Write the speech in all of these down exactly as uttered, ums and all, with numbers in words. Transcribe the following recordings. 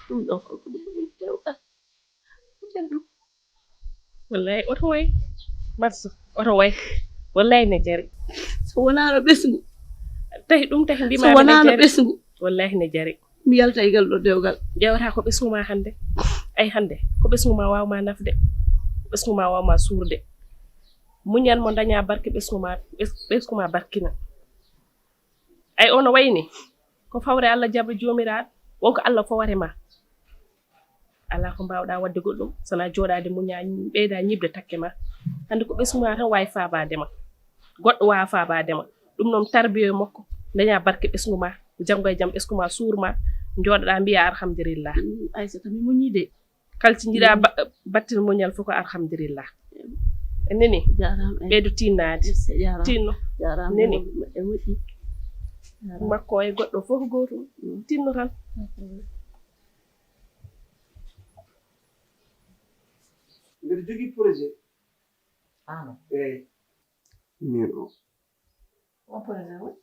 Ɗum ɗo ko ɗum woni dewgal. Wallahi oto way. Marso oto way. Wallahi ne jari. So wonaano ɓesngu. Tahi ɗum tahi mbima so wonaano ɓesngu. Wallahi ne jari. Mi yalta e ngal ɗo dewgal. Ƴeewata ko ɓesngu ma hannde. Ay hannde ko ɓesngu ma waawma nafde. Ko ɓesngu ma waawma suurde. Muñal mo daña barke ɓesngu ma, ɓes- ɓesngu ma barkina. Ay ono wayni ko fawre Allah jaɓa joomiraaɗo. Wonko Allah foware ma. Alaa ko mbaawɗa waɗde goɗɗum sana jooɗaade muña ɓeyda ñiɓde takke ma. Hannde ko ɓesngu ma tan waawi faabaade ma. Goɗɗo waawa faabaade ma. Ɗum noon tarbiyo e makko daña barke ɓesngu ma. Janngo e jam ɓesngu ma suur ma. Jooɗoɗa mbiya alhamdulillah. Aysata mi muñi de. Kala ci jiɗa battin muñal fof ko alhamdulillah. En nani jarama en ɓeydo tinnaade jarama tinno jarama nani e moƴƴi makko e goɗɗo fof ko gootum tinno tan. Mbiɗa jogii projet. Ano eyi. Min o on projet woni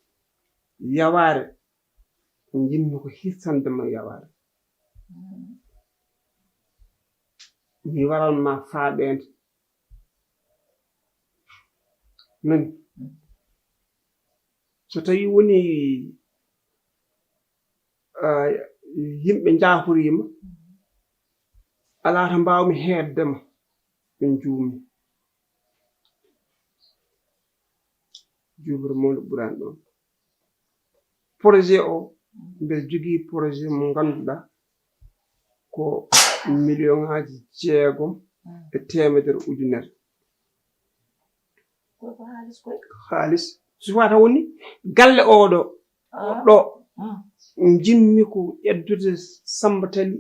yawaare. Njimmi ko hissande ma yawaare. Mi waran ma faaɓeende. Nani so tawi woni ah, yimɓe njaaforiima alaa to mbaawmi heedde ma. Ɓe njuumni. Juumre mawɗo ɓuraani ɗoon. Projet o mbeɗa jogii projet mo ngannduɗaa ko million ŋaaji jeegom e teemedere ujunere. Haalis so wata woni galle oɗo ɗo njimmi ko ƴeddude Samba Tali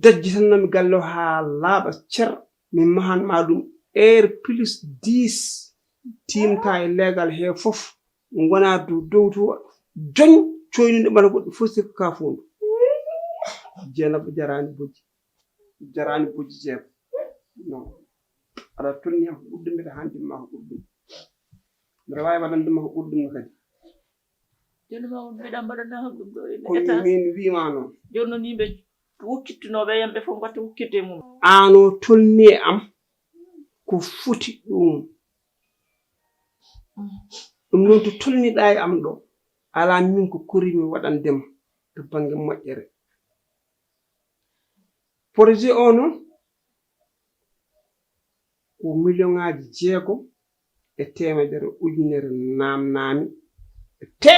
dajjitannami galle o haa laaɓa cer. Min mahan ma ɗum air plus dix. Tiimta e leegal he fof ngona dow dow to joñ coynude ɓana goɗɗo fof sikka ka fondu. Jeenaba jaraani bojji. Jaraani bojji jeego. Non. Aɗa tolni am ko ɓurɗum mbiɗa handi ma ko ɓurɗum. Mbiɗa waawi waɗande ma ko ɓurɗum no kadi. Jooni ma on mbiɗa mbaɗana ham ɗum ɗo e ko état min wiima noon. Jooni noon yimɓe wukkittunooɓe yam ɓe fof mbatta wukkitde e mum. Aan o tolni e am ko foti ɗum. Ɗum noon to tolniɗa e am ɗo alaa min ko korimi waɗandema to bannge moƴƴere. Projet o noon ko million ŋaaji jeegom e teemedere ujunere naamnaami te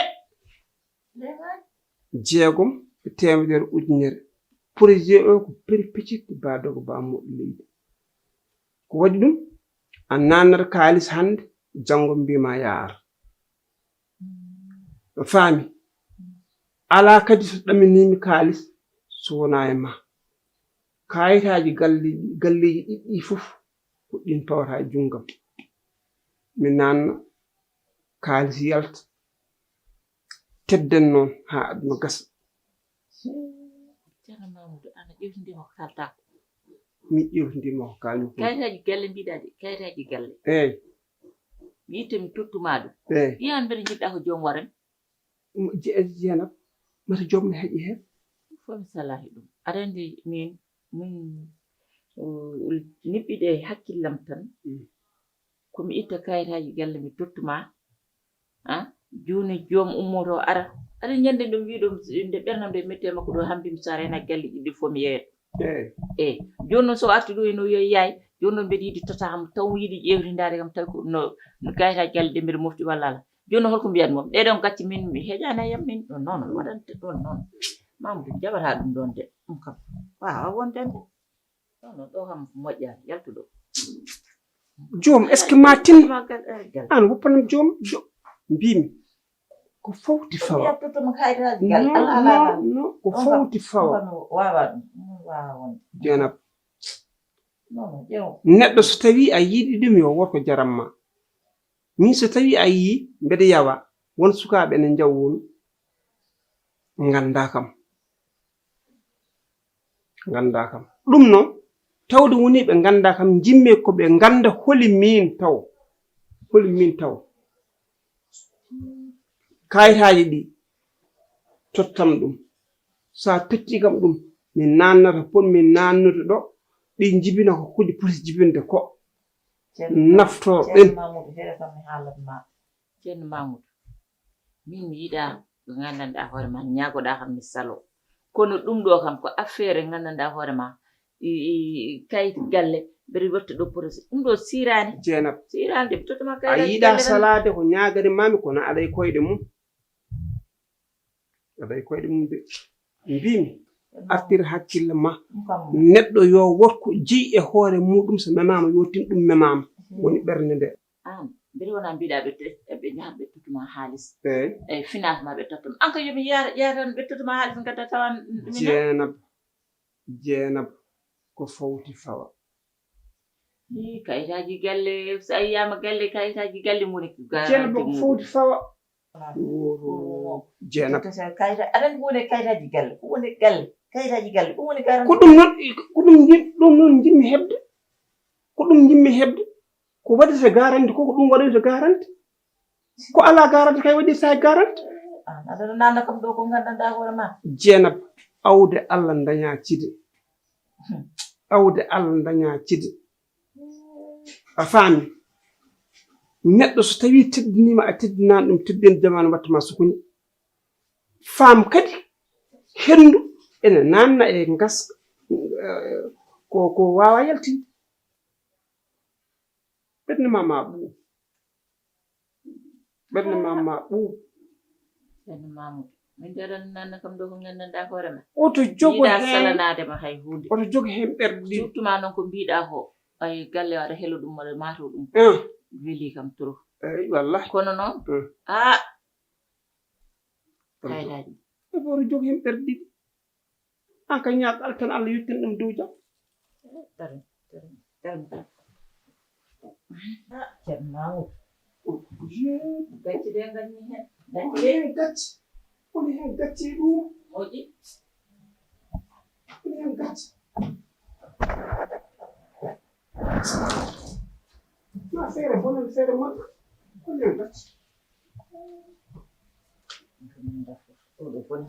jeegom e teemedere ujunere. Projet o ko perpétuité ba dogo ba moɗɗo leydi. Ko waɗi ɗum a naannata kaalis hannde janngo mbima yaar. A faami? Alaa kadi so ɗaminimi kaalis so wonaa e ma. Kaayitaaji galleeji ɗiɗi ɗii fof ko ɗiin pawata e junngam. Mi naanna kaalis yalta tedden noon haa aduna gasa. Ceerno Mamoudou ana ƴewtindima ko kalta ko. Mi ƴewtindima ko kalmi ko. Kayitaaji galle mbiɗa de kayitaaji galle. Eyi. Mi itte mi tottuma ɗum. Eyi. Ɗiyan mbeɗa jiɗɗa ko joom waran. Jeenab mata joom ne heƴi heen. Fof mi salahi ɗum aɗa anndi min min niɓɓiɗe e hakkillam tan. Komi itta kayitaaji galle mi tottuma. A jooni joom ummoto ara aɗa ñande ɗum wiɗo nde ɓernam nde mette makko ɗo hambi mi sara hen a galle ɗiɗi fof mi yeeyat. Eyi. Eyi. Jooni noon so arti ɗo eno wiya yaay jooni noon mbeɗa yiɗi tata kam taw yiɗi ƴeewti ndaade kam tawi ko no no kayitaaji galle ɗe mbeɗa mofti walla ala. Jooni noon holko mbiyat mom ɗeɗon gacce min mi heƴani e yam min ɗon noon waɗante ɗon noon. Mamadou jaɓata ɗum ɗon de ɗum kam wawa wondande. Ɗon noon ɗo kam moƴƴani yaltu ɗo. Joom, est-ce que ma tin? An woppanam joom. Joom, mbimi ko fawti fawa. Yettoto mo kayitaaji gal. Non, non, non, ko fawti fawa. Wawa ɗum wawa wonde. Jenab. Non, non, ƴeew. Neɗɗo so tawi a yiɗi ɗum, yo worko jaram ma. Min so tawi a yii mbeɗa yawa, won sukaaɓe ene njawwumi, nganndaa kam. Nganndaa kam. Ɗum noon, tawde woni ɓe nganndaa kam, njiɗmi ko ɓe ngannda holi miin taw. Holi miin taw. Kayitaaji ɗi, tottam ɗum. So a totti kam ɗum, min naannata pon, min naannude ɗo, ɗi njibina ko kudi poti jibinde ko. Naftoo ɗen. Ceerno Mamoudou, heɗo kam mi haalat ma. Ceerno Mamoudou, min mi yiɗaa ko nganndanɗaa hoore ma, ñaagoɗaa kam mi saloo. Kono ɗum ɗo kam ko affaire nganndanɗaa hoore ma, i, i, kayit galle, mbeɗa watta ɗo projet. Ɗum ɗo siiraani. Jenab. Siiraani de, mi tottuma kayit galle tan. A yiɗaa salaade ko ñaagani mami, kono aɗa e koyɗe mum. Aɗa e koyɗe mum de. Mbimi, artir hakkille ma. Neɗɗo yo worko jeyi e hoore muɗum, so memaama yo tin ɗum memaama. Woni ɓernde nde. An, mbeɗa wona mbiɗa ɓe te-, ɓe njaha ɓe tottuma haalis. Eey. Eey, finance ma ɓe tottuma. An ko yomi yaara, yaara tan ɓe tottuma haalis, ngadda tawan ɗum ina. Jeenab, Jeenab, ko fawti fawa. Ii, kayitaaji galle, so a yiyaama galle, kayitaaji galle ngoni ko garanti. Jeenab, ko fawti fawa. Woro Jeenab. Kayita-, aɗa anndi ko woni e kayitaaji galle? Ko woni e galle? Kayitaaji galle, ɗum woni garanti. Ko ɗum noon, ko ɗum nji-, ɗum noon njiɗmi heɓde. Ko ɗum njiɗmi heɓde. Ko waɗirta garanti ko, ko ɗum waɗirta garanti. Ko alaa garanti kay waɗirta garanti. An, aɗa naatna kam ɗo ko nganndanɗaa hoore ma. Jeenab, awde Allah dañaa cide. Hmm. Awde Allah dañaa cide. A faami? Neɗɗo so tawii teddiniima, a teddinaani ɗum, teddini jamaanu watta ma sukuñi. Faam kadi, henndu ene naatna e ngaska, eh, ko, ko waawaa yaltinde. Ɓernde ma ma ɓuuɓ. Ɓernde ma ma ɓuuɓ. Ɓernde Mamoudou. Min de aɗa anndi naatna kam ɗo ko nganndanɗaa hoore ma. Oto jogo heen, salanaade ma hay huunde. Oto jogo heen ɓerɗe ɗiɗi. Surtout ma noon ko mbiɗa ko, ay galle o aɗa helo ɗum, aɗa maato ɗum. Ah. Weli kam trop. Eey, wallahi. Kono noon, ah. Kayitaaji. Oto jogo heen ɓerɗe ɗiɗi. An ka ñaago Allah tan, Allah yottin ɗum dow jam. Tarin, tarin, tarin. Ah, Ceerno Mamoudou. Gacce de ngañmi heen. Gacce de. Holi heen gacce? Holi heen gacce ɗum? Moƴƴi. Holi heen gacce? Ma feere bonan feere moƴƴa. Holi heen gacce? Oɗo boni.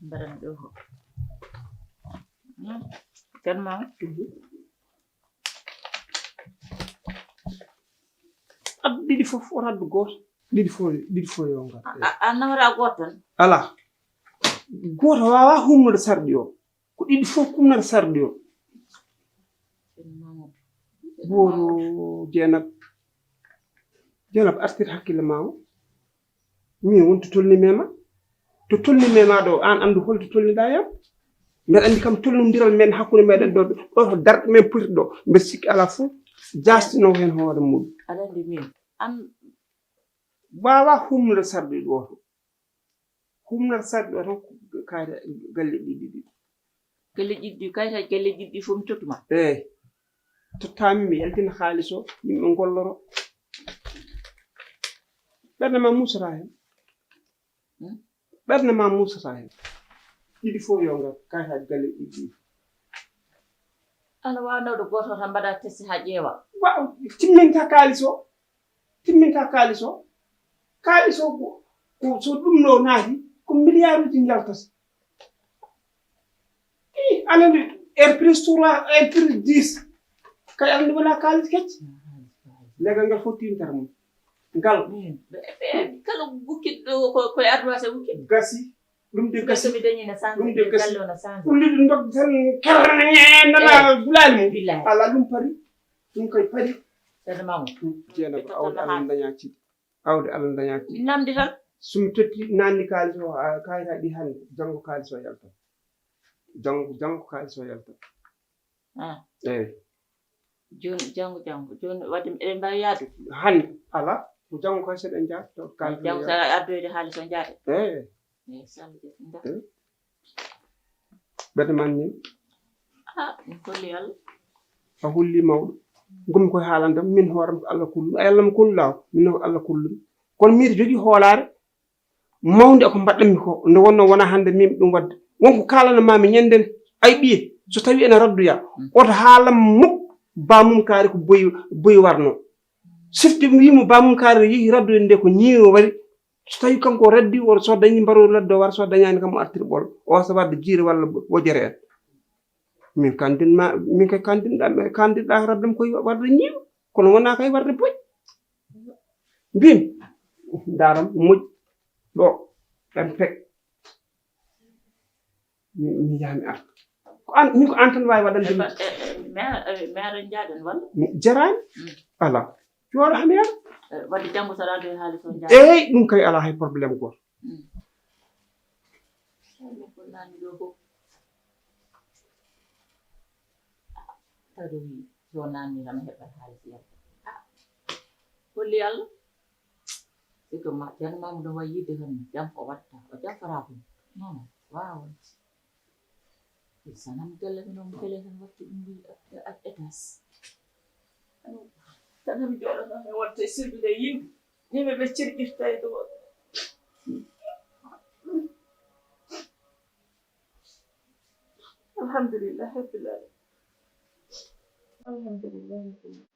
Mbaɗan ɗo ko. Hmm. Tan ma. Addu ɗiɗi fof, o addu gooto. Ɗiɗi fof, ɗiɗi fof yo ngar. A, a, a nawra gooto tan? Alaa. Gooto waawaa humnude sarɗi o. Ko ɗiɗi fof kumnata sarɗi o. Woro Jeenab. Jeenab, artir hakkille ma o. Min won to tolni mema. To tolni mema ɗo, an anndu hol to tolniɗa yam. Mbeɗa anndi kam tolnondiral men hakkunde meɗen ɗo, ɗo to darɗe men poti ɗo. Mbeɗa sikki alaa fof jaastino heen hoore muɗum. Aɗa anndi min, an waawaa humnude sarɗi ɗo to. Humnata sarɗi o tan ko kayita galle ɗiɗi ɗi. Galle ɗiɗi ɗi, kayitaaji galle ɗiɗi ɗi fof mi tottuma? Eey. Tottaami, mi yaltina haalis o, yimɓe ngolloro. Ɓernde ma muusata heen. Hmm? Ɓernde ma muusata heen. Ɗiɗi fof yo ngar, kayitaaji galle ɗiɗi ɗi. Ana waawi nawde gooto tan mbaɗa test haa ƴeewa. Wa-, timminta kaalis o. Timminta kaalis o. Kaalis o ko, ko so ɗum ɗo naati, ko miliyaaruuji njaltata. Ih, aɗa anndi, R plus trois, R plus dix. Kay aɗa anndi wonaa kaalis kecce. Leggal ngal fof tiimtere mum. Ngal. Min, ɓe, ɓe, kala wukkiɗo ko, ko e ardoise wukkiɗo. Gasi. Ɗum de gasi. Ɗum de gasi. Ullude ndog tan, kerre, nana, gulaali mum. Billahi. Ala ɗum pari. Ɗum kay pari. Sede mamu. Jeenaba, awde Allah daña cide. Awde Allah daña cide. Namdi tan. So mi totti nanni kaalis o, a, kayitaaji ɗi hannde, janngo kaalis o yalta. Janngo, janngo kaalis o yalta. Ah. Eeyi. Jooni, janngo, janngo. Jooni, wadde eɗen mbaawi yahdude? Hannde, alaa. Ko janngo kay so eɗen njaha, taw kaalis o yalta. Janngo so a addoyde haalis o njaha. Eeyi. Eeyi, so Allah jaɓi, njaha. Eeyi. Ɓernde maa nii? Ah, mi holli Allah. A holli mawɗo. Ngonmi koye haalande, min hooram ko Allah kollu. A yallam kollu laaw, min ko Allah kollu. Kono miɗo jogii hoolaare mawnde ko mbaɗɗanmi ko. Nde wonnoo wonaa hannde min ɗum waɗde. Won ko kaalana maa mi ñande ne. Ay ɓiye, so tawii ene raddoya, oto haalam muk baamum kaari ko boyi, boyi warnoo. Sifti wiimo baamum kaari yehi raddoyde nde ko ñiiwo wari. So tawii kanko o raddi, o, so dañii mbaroodi ladde o wara, so dañaani kam o artir ɓolo. O wasa waɗde jiire walla wojere en. Min kandin ma, min kay kandinɗa, kandinɗa rabdam koye warde ñiiwa. Kono wonaa kay warde boy. Mbimi, ndaram moƴƴi ɗo, ɗan pek. Mi, mi yaha mi arta. Ko an, min ko an tan waawi waɗande mi. E, e, e, mere, e, mere njaaden walla? Mi jaraani. Mm. Alaa. Jooɗo haa mi ara. E, wadde janngo so aɗa addoya haalis o njaaden. Eey, ɗum kay alaa hay problème gooto. Mm. Ɗum ko nanni ɗo fof. Tawi ɗo wi, so nanni tan heɓat haalis yalta. Ah, holli Allah. Siko ma, Ceerno Mamoudou ɗo wayi yiɗde kam, jam ko watta, o jam fara ɗum. Non, non, waaw. Sanam galle ko noon kele tan watti ɗum mbi étage. Tan mi jooɗo noon e watta e sirdude e yimɓe. Yimɓe ɓe cirƴirta e ɗo. Alhamdulillah, rabbil alamin. Alhamdulillah, rabbil alamin.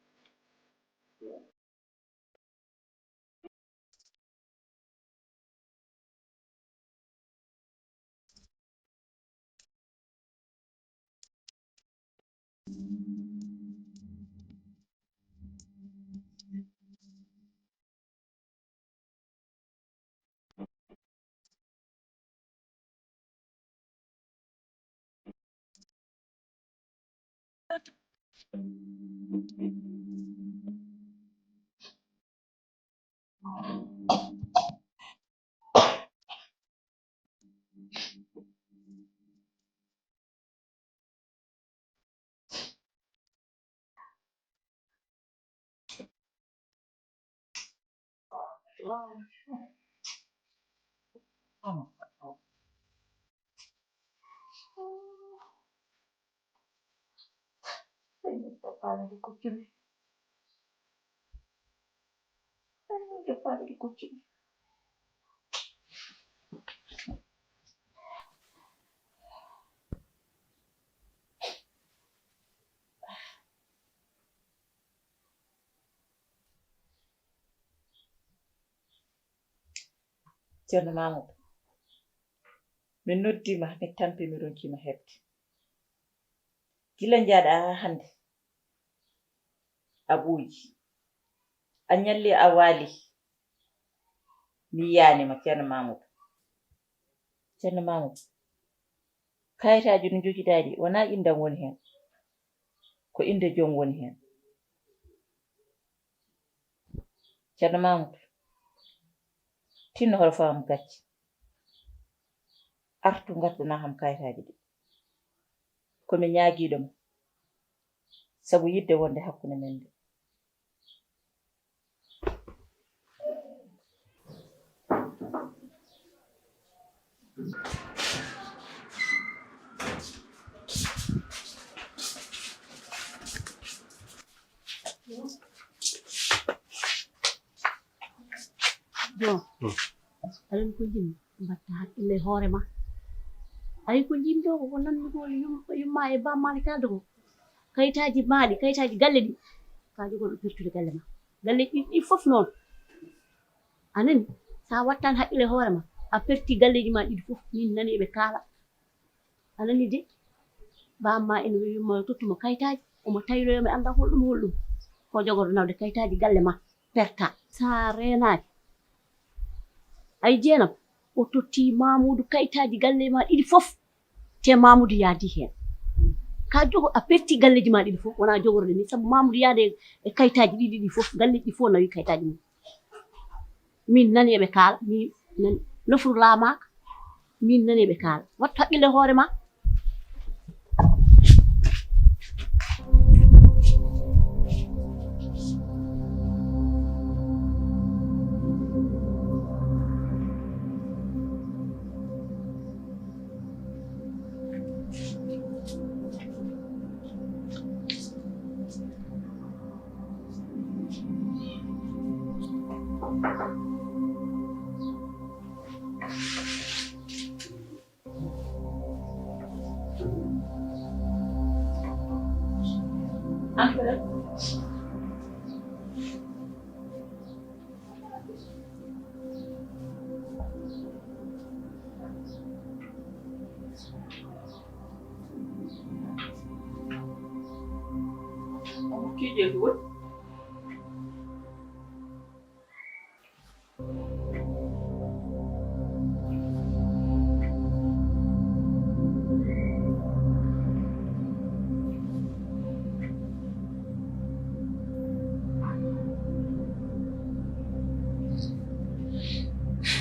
Ceerno Mamoudou, mi noddiima, mi tampi, mi ronkiima heɓde. Gila njaaɗa haa hannde, a ɓooyi. A ñalli, a waali. Mi yiyaani ma, Ceerno Mamoudou. Ceerno Mamoudou, kayitaaji ɗi njogiɗaa ɗi, wonaa innde am woni heen. Ko innde joom woni heen. Ceerno Mamoudou, tinno hoto fawam gacce. Artu ngartana kam kayitaaji ɗi. Ko mi ñaagiiɗo ma, sabu yiɗde wonde hakkunde men nde. Bon, aɗa anndi ko njiɗmi, mbaɗta hakkille e hoore ma. Ayi ko njiɗmi ɗo ko nanndugol yum-, yumma e bamma ne kalda ko. Kayitaaji maaɗi, kayitaaji galle ɗi, ka jogorɗo pertude galle ma. Galleeji ɗi, ɗi fof noon. A nani? So a wattaani hakkille e hoore ma, a perti galleeji ma ɗiɗi fof. Min nani eɓe kaala. A nani de? Bamma ene wi-, yumma yo tottu mo kayitaaji, omo tayloyo, mi annda holɗum, holɗum. Ko jogorɗo nawde kayitaaji galle ma, perta. So a reenaaki, ay jeenam, o totti Mamoudou kayitaaji galle ma ɗiɗi fof. Te Mamoudou yaadi heen. Ka jogo, a perti galleeji ma ɗiɗi fof, wona jogorɗe ni, sabu Mamoudou yaade e kayitaaji ɗiɗi ɗi fof, galleeji ɗi fof nawi kayitaaji mum. Min nani eɓe kaala, mi Nofru laamaaka, min nani ɓe kaala. Wattu haqqille hoore ma.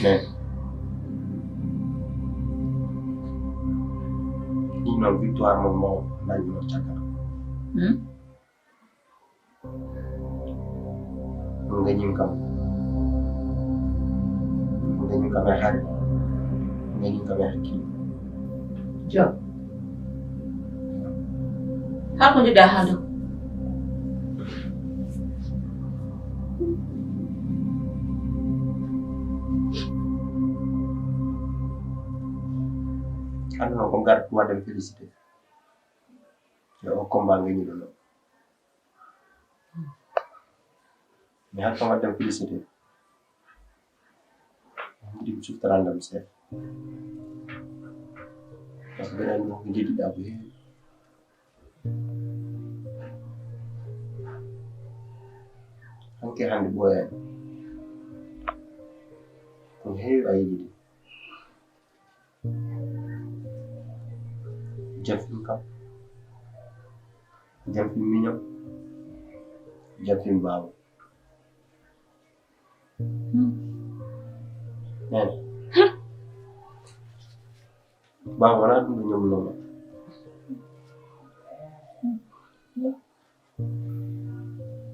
Nen. Ɗum noon victoire mon mo dañi on caggal. Hmm? Ɗum gañim kam. Ɗum gañim kam e hari. Ɗum gañim kam e hakkille. Job. Haa ko njiɗɗaa haalde ko? Hannde noon ko mi garɗo waɗde mi félicité. E o combat gañiɗo ɗo. Mi haɗ kam waɗde mi félicité. Mbiɗi mi suftorande mi seeɗa. Par ce que mbeɗa anndi ko njeddiɗaa ko heewi. Hanki hannde ɓooyaani. Ko heewi a yiɗi. Jafin kam. Jafin miñam. Jafin baawo. Eyi. Baawo wonaa ɗum ɓe ñamnoo ma.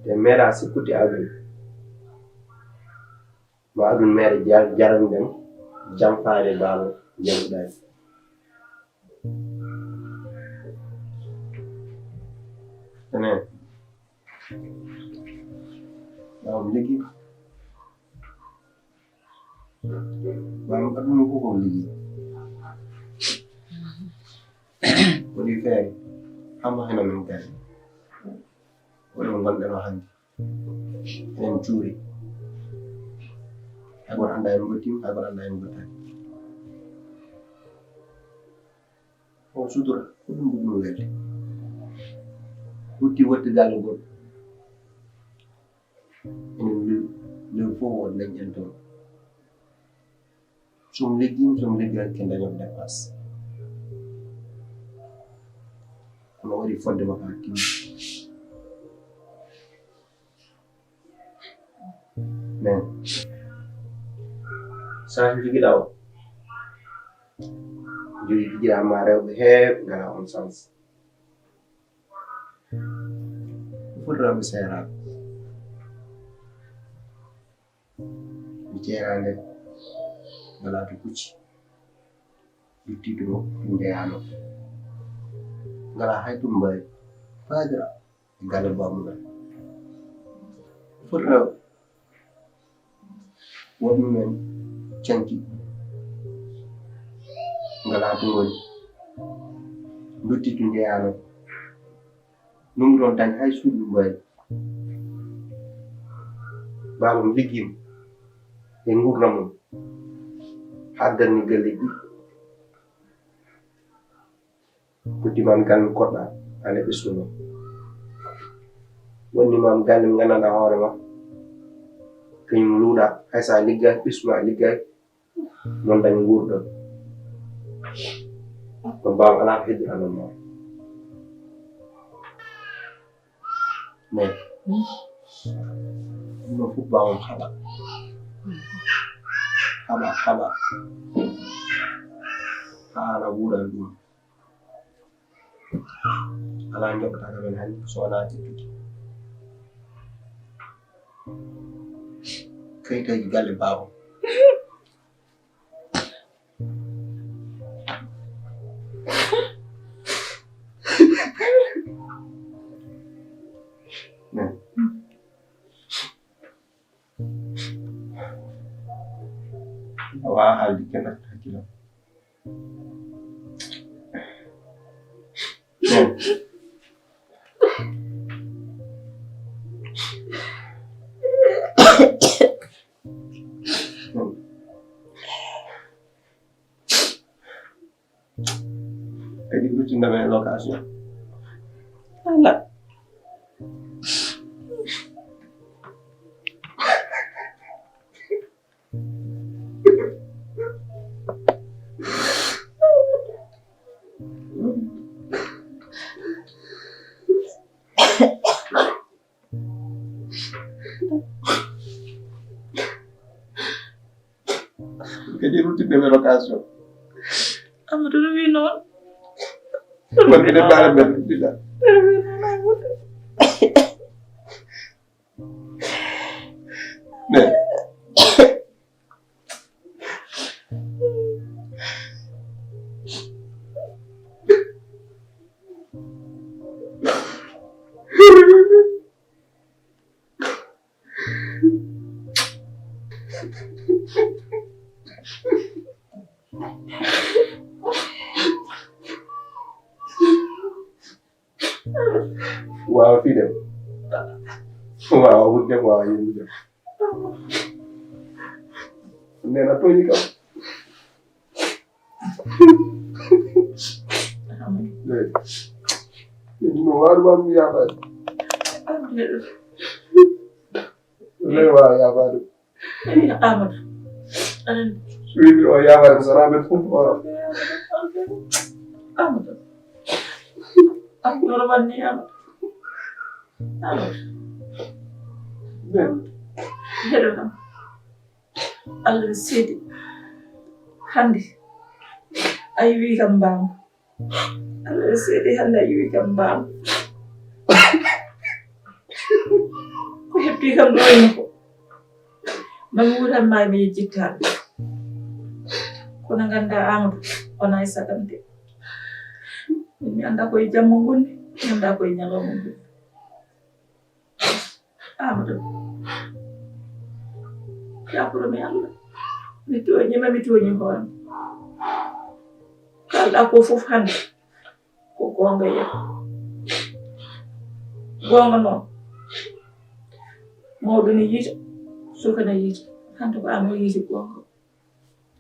Te meeɗa sikkude aɗum. Ma aɗum meere jar-, jarani ɗen jamfaade baaba jamɗaani. Enen. Ɓaawo mi liggi. Ɓaawo aɗum ko ko liggi. Woni feere. Hamo hena min kadi. Woni mo ngonɗen o hannde. Enen cuuri. Hay goto anndaa en ngottiima, hay goto anndaa en ngottaani. On sutura, ko ɗum ɓuri ɗum welde. Hutti wotti galle goɗɗo. Enen le-, le fof won leñƴen toon. Sum liggi, sum liggi, ken dañoɓe dépasse. Kono waɗi fodde makko hakkiilo. Men. Sens njigiɗaa o. Jogii jigiraaɓe ma rewɓe heewɓe ngalaa on sens. Ko foti rewɓe seeraaɓe. Mi ceeraande ngalaa to kucci. Lutti to ndeyaano. Ngalaa hay to mbaawi. Faadira. Galle baamugal. Foti rewɓe. Woɗɗi men canki. Ngalaa to ngoni. Lutti to ndeyaano. Nungu ɗon dañ hay suudu mbayi. Baaba mi liggiima. E nguurndam mum. Haa darni galleeji ɗi. Ko diman galle koɗɗa, ane ɓesnuno. Wonni mam galle mo nganndanɗaa hoore ma. Kañum luuɗa, hay so a liggaaki, ɓesnu a liggaaki. Noon dañ nguurɗon. Ko mbaaw alaa ko heddiranoo ma. Mais, ɗum ɗo fof mbaaw on haɗa. Haɓa, haɓa. Haala wuuɗal ɗum. Alaa njoɓata ka men hannde so wonaa ƴettude kayitaaji galle baaba. A waawaa haalde, ken accu hakkilo. Kadi ruttinda men location. Ala. Kadi ruttinɓe ɓe location. Amadou no wi noon. Won minen mbaɗa men ruttida. Amadou no wi noon, Amadou. Ne. Waawa fiide. Waawa wuɗde, waawa yimɓe. Nena tooñi kam. Eyi. No waawi waɗ mi yaafaade. Ley waawa yaafaade. Amadou. Anan. Wimi o yaafaade so ramen fof o. Amadou. Amadou no wanni Amadou. Amadou. Heɗo kam. Allah no seedi. Hannde a yiwi kam mbaam. Allah no seedi, hannde a yiwi kam mbaam. Ko heɓti kam ɗo ene ko. Mami wuuran ma mi yejjittaɓe. Kono ngannda Amadou wona e saɗande. Mi annda koye jamma ngonmi, mi annda koye ñalawma ngonmi. Amadou. Yaafuro mi Allah. Mi tooñima, mi tooñi hoore. Kalɗa ko fof hannde. Ko goonga yeeso. Goonga noon. Mawɗo ne yiita, suka ne yiita. Hannde ko an o yiiti goonga.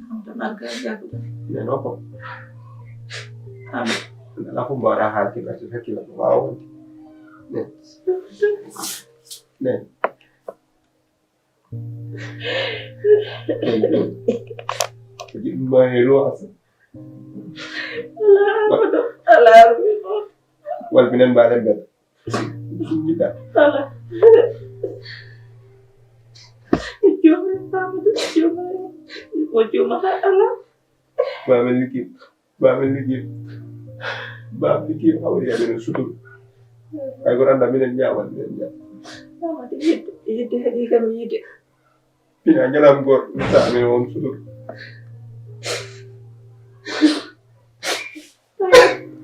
Hannde marga e jaabuɗo. Neno ko. Am. Ala ko mbaɗa haalde ɓe hakkilo ko waawa wonde. Ne. Ne. Jiɗɗuma e luwaasa. Alaa, Amadou, alaa, mi noon. Wal minen mbaɗen mbel. Jiɗɗa. Alaa. Jooma, Amadou, jooma. Mo jooma, alaa. Mbaɗen liggey. Ba min liggey. Ba min liggey hawri amen sutur. Ay goto anda minen ñaawal minen ñaawal. Yidde, yidde heɗi kam yidde. Pina ñalam goto sa amen on sutur.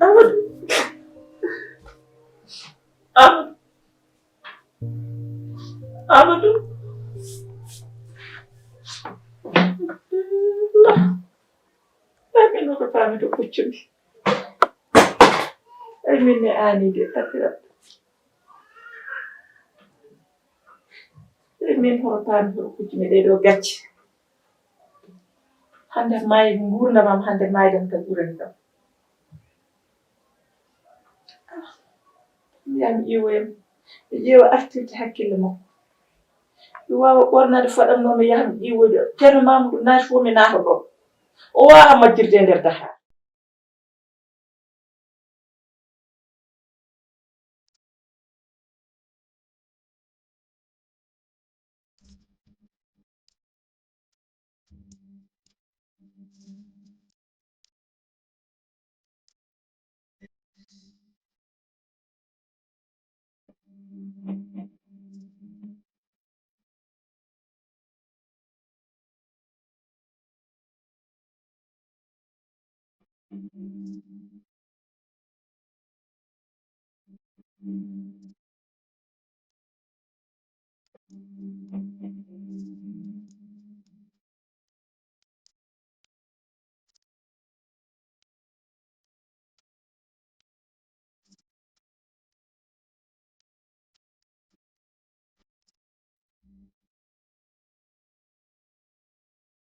Amadou. Amadou. Amadou. Ay, min hoto paami to puccumi. Ay, min ne aani de, tapirat. Ay, min hoto paami to puccumi ɗee ɗoo gacce. Hannde maay nguurndam am, hannde maaydan ka ɓurani kam. Mbiyaa mi ƴeewoya, mi ƴeewa artirde hakkille makko. Mi waawa ɓornaade faɗam noon, mi yaha mi ƴeewoya. Ceerno Mamadou naati fof, mi naata ɗoon. O waawaa majjirde e nder dahaar.